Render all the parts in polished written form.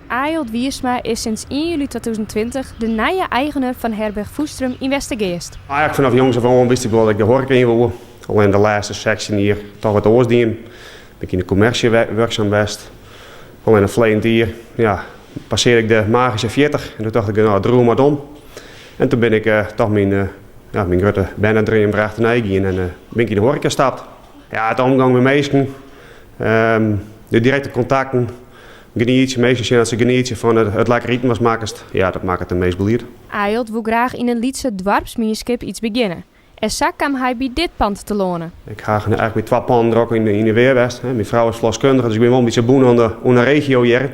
Ayolt Wiersma is sinds ien july 2020 de nije eigener fan Herberch Fûstrum yn Westergeast. Eigenlik fanôf jongs af oan wist ik wol dat ik de hoareka yn woe. Allinnich de lêste 16 jier toch wat oars dien. Bin ik yn de kommersje wurksum west. Allinnich ferleden jier, ja, passearde ik de magyske 40 en doe tocht ik, no, it roer moat om. En toen bin ik toch myn, ja, myn grutte bernedream wer achternei gien en bin ik yn de hoareka stapt. Ja, it omgong mei minsken, de direkte kontakten, genietsje, minsken sjen dat se genietsje fan it lekker iten watst makkest, ja, dat makket de meast bliid. Ayolt woe graach yn in lytse doarpsmienskip iets begjinne. En sa kaam hy by dit pand telâne. Ik ha eigenlik by twa pannen der ek yn de weer west. Myn frou is ferloskundige, dus ik bin wol in bytsje bûn oan de regio hjir.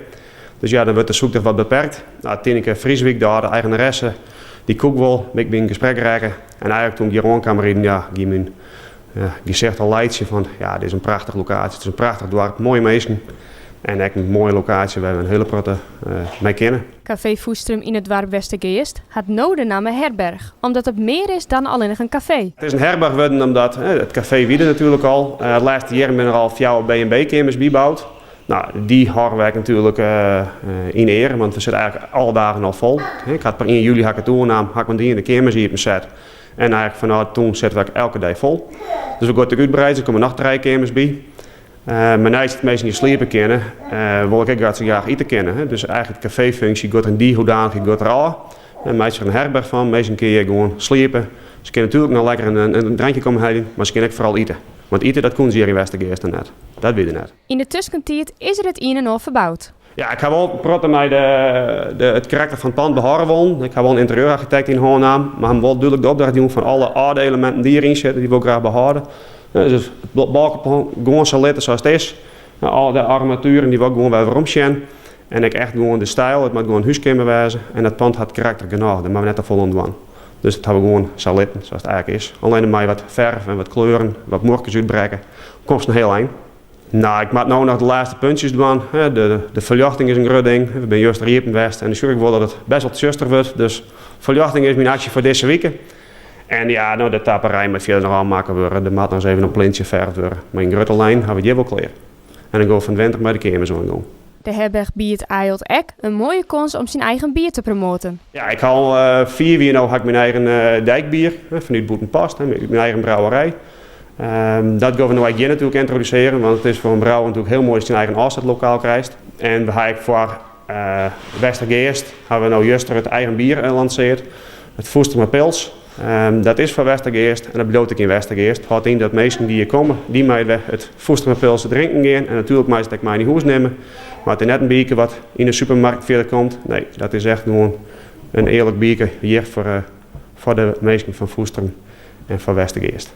Dus ja, dan wurdt de soektocht wat beperkt. Nou, Tineke Vrieswijk, de âlde eigenaresse, dy koe ik wol. Ik bin yn gesprek rekke. En eigenlik toen ik hjir oan kaam riden, ja, gie myn gesicht al laitsjen fan, ja, dit is in prachtige lokaasje, it is in prachtich doarp, moaie minsken en ek in moaie lokaasje wêr't we in hiele protte mei kinne. Kafee Fûstrum yn it doarp Westergeast hat no de namme Herberch, omdat it mear is dan allinnich in kafee. It is in herberch wurden omdat it kafee wie der natuerlik al. De lêste jierren binne der al fjouwer B&B-keamers byboud. No, dy hâlde we ek natuerlik yn eare, want we sitte eigenlik alle dagen al fol. Ik ha per ien july ha ik it oernaam, ha ik metien de keamers iepenset. En eigenlik fanôf toen sitte we ek elke dei fol. Dus we gean it útbreidzjen, der komme noch trije keamers by. Mar neist dat minsken hjir sliepe kinne, wol ik ek dat se graach ite kinne. Dus eigenlik de kafeefunksje giet yn dy hoedanichheid giet der ôf. En meitsje der in herberch fan. Minsken kinne hjir gewoan sliepe. Se kinne natuerlik noch lekker in drankje komme heljen, mar se kinne ek foaral ite. Want ite dat koene se hjir yn Westergeast net. Dat wie der net. Yn de tuskentiid is der it ien en oar ferboud. Ja, ik ha wol in protte mei de, it karakter fan it pand behâlde wollen. Ik ha wol in ynterieurarchitekt yn hân naam, mar him wol dúdlik de opdracht jûn fan alle âlde eleminten dy't hjiryn sitte, dy wol ik graach behâlde. Dus it balkeplan gewoan sa litte sa as it is. Al de armatueren dy wol ik gewoan wer werom sjen. En ek echt gewoan de styl, it moat gewoan in húskeamer wêze. En dat pand hat karakter genôch, dêr moatte we net te folle oan dwaan. Dus dat ha we gewoan sa litten sa as it eigenlik is. Allinne mei wat ferf en wat kleuren, wat muorkes útbrekke, komst in hiel ein. No, ik moat no noch de lêste puntsjes dwaan. De ferljochting is in grut ding. We binne juster iepen west en dan sjoch ik wol dat it best wol tsjuster wurdt. Dus ferljochting is myn aksje foar dizze wike. En ja, no, de tapperij moat fierder noch ôfmakke wurde. Der moat noch ris even in plintsje ferfd wurde. Mar yn grutte linen ha we it hjir wol klear. En dan gean we fan 't winter mei de keamers oan 'e gong. De herberch biedt Ayolt ek in moaie kâns om syn eigen bier te promoaten. Ja, ik ha al 5 jier no ha ik myn eigen dijkbier fanút Bûtenpost, út myn eigen brouwerij. Dat gean we no ek hjir natuerlik yntrodusearjen, want it is foar in brouwer natuerlik hiel moai ast dyn eigen ôfsetlokaal krijst. En we ha ek foar Westergeast ha we no juster it eigen bier lanseard, it Fûstermer Pils. Dat is foar Westergeast en dat bliuwt ek yn Westergeast. Hâldt yn dat minsken dy't hjir komme, dy meie it Fûstermer Pils drinken gean en natuerlik meie se it ek mei nei hûs nimme. Mar it is net in bierke wat yn de supermarkt fierder komt. Nee, dat is echt gewoan in earlik bierke hjir foar de minsken fan Fûstrum en foar Westergeast.